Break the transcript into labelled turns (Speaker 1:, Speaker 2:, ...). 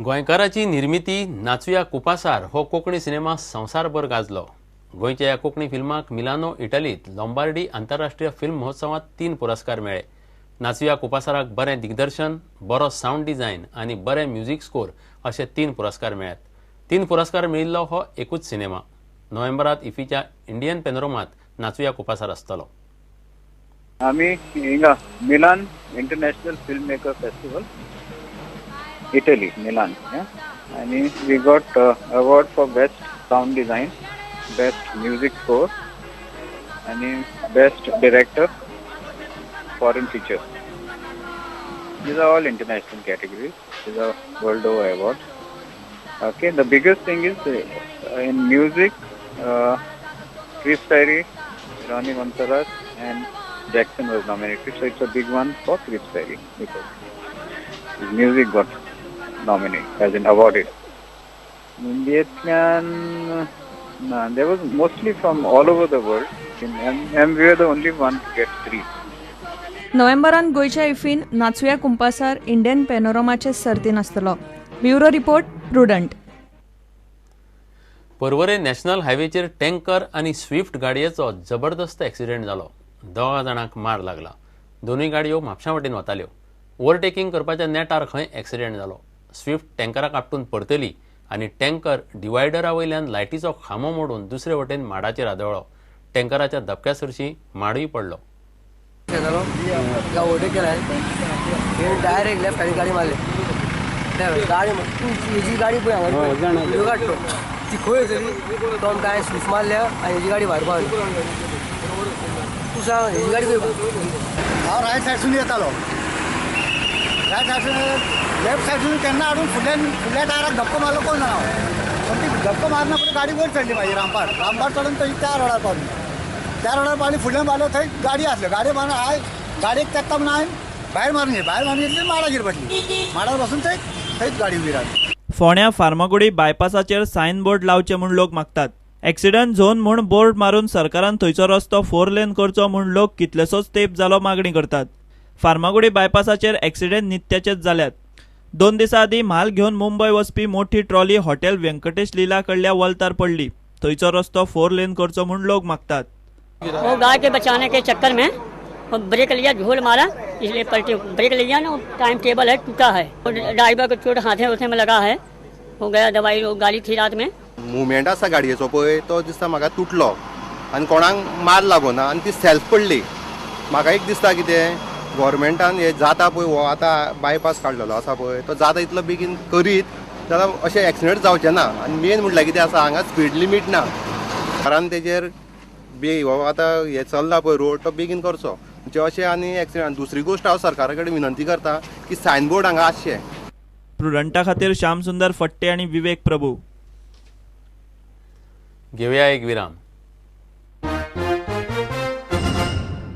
Speaker 1: गोंयकाराची निर्मिती नाचुया कुपासार हो कोंकणी सिनेमा संवसारभर गाजलो. गोंयच्या ह्या कोंकणी फिल्माक मिलानो इटलीत लॉम्बार्डी आंतरराष्ट्रीय फिल्म महोत्सवात 3 पुरस्कार मेळ्ळे. नाचुया कुपासाराक बरें दिग्दर्शन, बरो सावंड डिझायन आनी बरें म्युझिक स्कोर अशे 3 पुरस्कार मेळ्ळ्यात. 3 पुरस्कार मेळिल्लो हो एकूच सिनेमा. नोव्हेंबरात इफीच्या इंडियन पेनोरमात नाचुया कुपासार आसतलो.
Speaker 2: आमी हिंगा Milan international film maker festival, Italy, Milan, आनी we got award for best sound design, best music score आनी best director foreign feature. These are all international categories. These are world over awards. Okay, the biggest thing is in music, Chris Perry, Ronnie Monserrat and Jackson was nominated. So it's a big one for Chris Perry because his music got nominated, as in awarded. Indian, no, there was mostly from all over the world, and we were the only one to get 3.
Speaker 3: नोव्हेंबरान गोंयच्या इफीन नाचुया कुंपासार Indian पॅनोरमाचे सर्तीन आसतलो. Bureau report, Prudent.
Speaker 1: Porvorim national हायवेचेर tanker आनी Swift गाडयेचो जबरदस्त accident जालो. 2 जाणांक मार लागला. दोनूय गाडयो म्हापशां वटेन वताल्यो. ओव्हरटेकिंग करपाच्या नेटार खंय एक्सिडेंट जालो. स्विफ्ट टँकराक आपटून परतली आनी टँकर डिवायडरा वयल्यान लायटीचो खांबो मोडून दुसरे वटेन माडाचेर आदळ्ळो. टँकराच्या धपक्या सरशी माडूय पडलो.
Speaker 4: ओव्हरटेक केला, डायरेक्ट लेफ्ट सायडीन गाडी मारली. गाडी हेजी गाडी पळय हांगा काडलो, ती खंय वयतली तो आमकां हांवें स्विफ्ट मारल्या आनी हेजी गाडी भायर पावली. तूं सांग हेजी गाडी खंय?
Speaker 5: हांव रायट सायडसून येतालो. रायट सायडसून लेफ्ट सायडसून केन्ना हाडून फुडल्यान फुडल्या टायराक धपको मारलो कोण जाणा. पूण ती धपको मारना फुडें गाडी वयर चडली. मागीर रामपार रामपार चडून थंय त्या रोडार पावली. त्या रोडार पावली, फुडल्यान पावलो थंय गाडी आसल्यो. गाडी मारून हांवें गाडयेक तेंकता म्हणून हांवें भायर मारून घेतली. भायर मारून घेतली, माडागेर बसली. माडार बसून थंय थंयच गाडी उबी रावली.
Speaker 6: फोंड्या फार्मागुडी बायपासाचेर सायन बोर्ड लावचे म्हूण लोक मागतात. एक्सिडंट झोन म्हूण बोर्ड मारून सरकारान थंयचो रस्तो 4 लेन करचो म्हूण लोक कितलेसोच तेंप जालो मागणी करतात. फार्मागुडी बायपासाचेर एक्सिडंट नित्याचेच जाल्यात. 2 दिसां आदीं म्हाल घेवन मुंबय वचपी मोठी ट्रॉली हॉटेल व्यंकटेश लीला कडल्या वल्तार पडली. थंयचो रस्तो 4 लेन करचो म्हूण लोक मागतात.
Speaker 7: वो गाय के बचाने के चक्कर में वो ब्रेक लिया, झोल मारा, इसलिए पलटी. ब्रेक लिया ना, टाइम टेबल है टूटा है. ड्राइवर को चोट हाथे उथे में लगा है, हो गया दवाई गाड़ी थी रात में.
Speaker 8: मुवमेंट आसा गाडयेचो पळय तो दिसता म्हाका तुटलो आनी कोणाक मार लागोना आनी ती सेल्फ पडली. म्हाका एक दिसता कितें गव्हर्मेंटान हे जाता पळय, हो आतां बायपास काडलेलो आसा पळय तो जाता इतलो बेगीन करीत जाल्यार अशें एक्सिडंट जावचें ना. आनी मेन म्हटल्यार कितें आसा, हांगा स्पीड लिमीट ना. कारण तेजेर बे हो आतां हे चल्ला पळय रोड तो बेगीन करचो म्हणजे अशें आनी एक्सिडंट. दुसरी गोश्ट हांव सरकारा कडेन विनंती करता की सायन बोर्ड हांगा आसचें.
Speaker 6: प्रुडंटा खातीर श्यामसुंदर फट्टे आनी विवेक प्रभू.
Speaker 1: घेवया एक विराम.